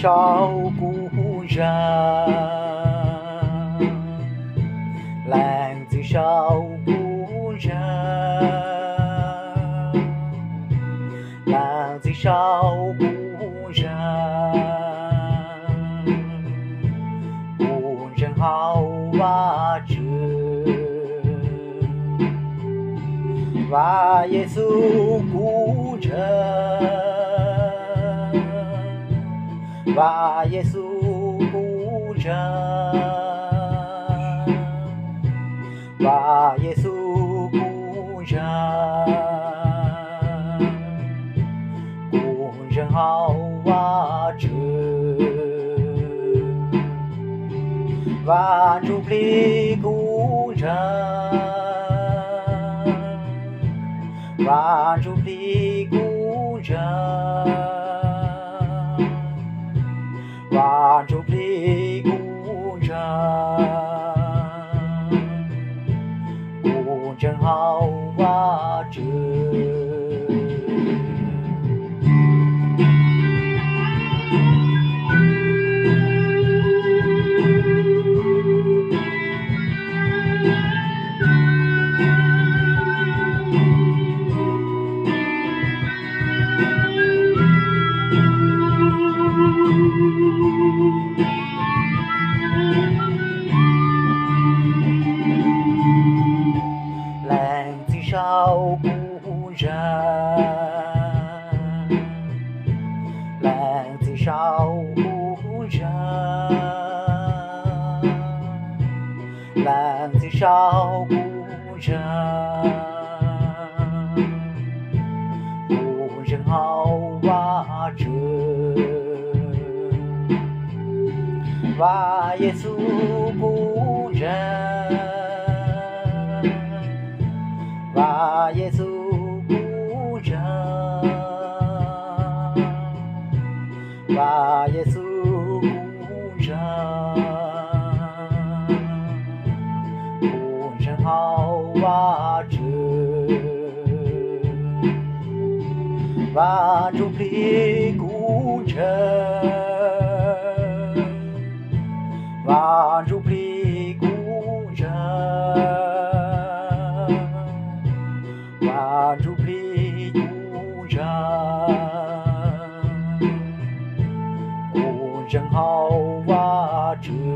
saum kuv ntsag, leej txiv saum kuv ntsag, leej txiv saum kuv ntsag, kuv ntseeg hauv Vajtswv. Vaj Yexus kuv ntsag, Vaj Yexus kuv ntsag, Vaj Yexus kuv ntsag, kuv ntseeg hauv Vajtswv. Vaj Ntsuj Plig kuv ntsag, Vaj Ntsuj Plig kuv ntsag, Vaj Ntsuj Plig kuv ntsag, kuv ntseeg hauv Vajtswv. Leej txiv saum kuv ntsag, leej txiv saum kuv ntsag, leej txiv saum kuv ntsag, kuv ntseeg hauv Vajtswv. Vaj Yexus kuv ntsag, Vaj Yexus kuv ntsag, Vaj Yexus kuv ntsag, kuv ntseeg hauv Vajtswv. Vaj Ntsuj Plig kuv ntsag, Vaj Ntsuj Plig kuv ntsag, Vaj Ntsuj Plig kuv ntsag, kuv ntseeg hauv Vajtswv.